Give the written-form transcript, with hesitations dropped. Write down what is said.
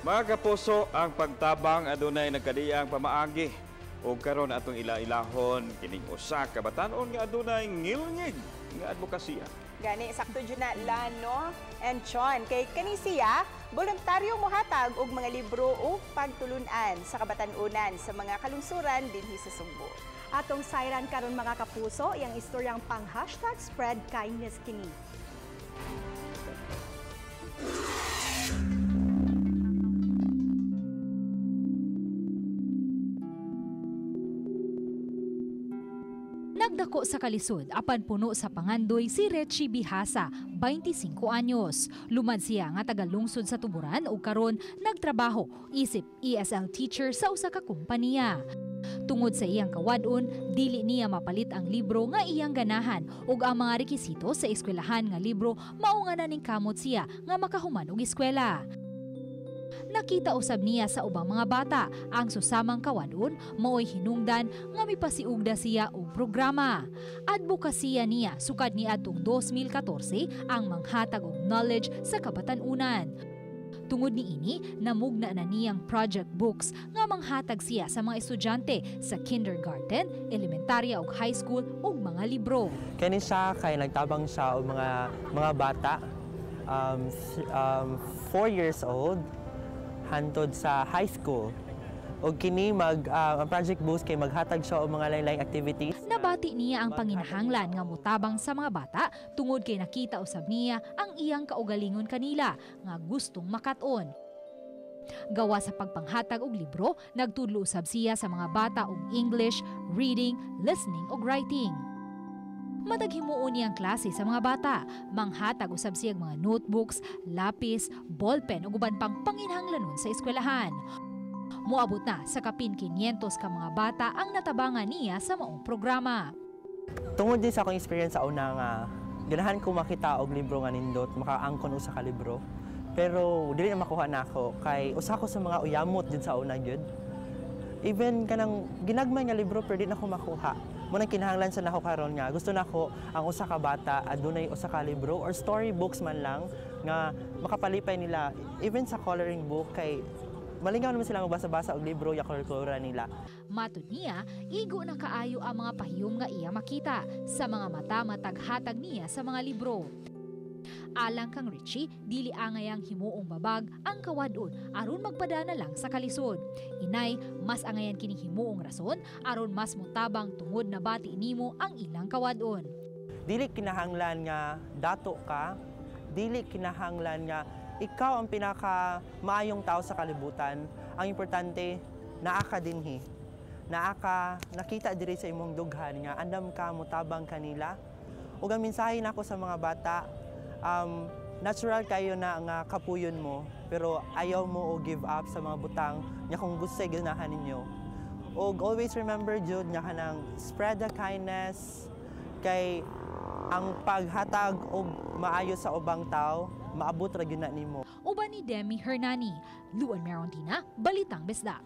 Mga kapuso, ang pagtabang adunay nagkadiang pamaagi. Ug karon atong ila-ilahon kining usa ka batan-on nga adunay ngilngig nga advokasya. Gani sakto jud na, Lano and Chon, kay kani siya voluntaryo mohatag og mga libro o pagtulunan sa kabatan-unan sa mga kalungsuran dinhi sa Sugbo. Atong sayran karon, mga kapuso, iyang istoryang pang #SpreadKindness kini. Nagdako sa kalisod apan puno sa pangandoy si Rechie Bihasa, 25 anyos. Lumad siya nga taga-lungsod sa Tuburan ug karon nagtrabaho isip ESL teacher sa usa ka kompanya. Tungod sa iyang kawadon, dili niya mapalit ang libro nga iyang ganahan ug ang mga rekisito sa eskwelahan nga libro, mao nga naning kamot siya nga makahuman og eskwela. Nakita usab niya sa ubang mga bata ang susamang kawadon, maoy hinungdan nga mipasiugda siya og programa. Advokasya niya sukad niadtong 2014 ang manghatag og knowledge sa kabatan-unan. Tungod niini, namugna na niyang project books nga manghatag siya sa mga estudyante sa kindergarten, elementarya ug high school ug mga libro. Kani siya kay nagtabang siya og mga bata 4 years old hantod sa high school. Og kini ang Project Boost kay maghatag siya og mga lain-laing activities. Nabati niya ang panginahanglan nga motabang sa mga bata tungod kay nakita usab niya ang iyang kaugalingon kanila nga gustong makat-on. Gawa sa pagpanghatag og libro, nagtudlo usab siya sa mga bata og English, reading, listening ug writing. Matag himuon niyang klase sa mga bata, manghatag usab siya og mga notebooks, lapis, ballpen ug uban pang panginahanglanon sa eskwelahan. Moabot na sa kapin 500 ka mga bata ang natabangan niya sa maong programa. Tungod din sa akong experience sa una nga ganahan ko makita og libro nga nindot, makaangkon usa ka libro. Pero dili na makuha nako kay usa ko sa mga uyamot jud sa una gyud. Even kanang ginagmay nga libro pero di na ko makuha. Mo nang kinahanglan sa nako karon nga gusto nako ang usa ka bata adunay usa ka libro or storybooks man lang nga makapalipay nila, even sa coloring book, kay malingaw naman sila magbasa-basa og libro ya color-color nila. Matud niya, igo na kaayo ang mga pahiyom nga iya makita sa mga mata mataghatag niya sa mga libro. Alang kang Richie, dili angayang himuong babag ang kawadon aron magpadana lang sa kalisod. Inay, mas angayan kini himuong rason aron mas motabang tungod na bati nimo ang ilang kawadon. Dili kinahanglan nga dato ka, dili kinahanglan nga ikaw ang pinaka maayong tao sa kalibutan. Ang importante, naa ka dinhi. Naa ka, nakita diri sa imong dughan nga andam ka motabang kanila. Ug ang mensahe nako sa mga bata, natural kayo na nga kapuyon mo, pero ayaw mo o give up sa mga butang nga kung gusto ganahan ninyo. Og always remember jud nga kanang spread the kindness, kay ang paghatag og maayo sa ubang tao, maabot ra gyud na nimo. Uban ni Demi Hernani, Luan Merontina, Balitang Bisdak.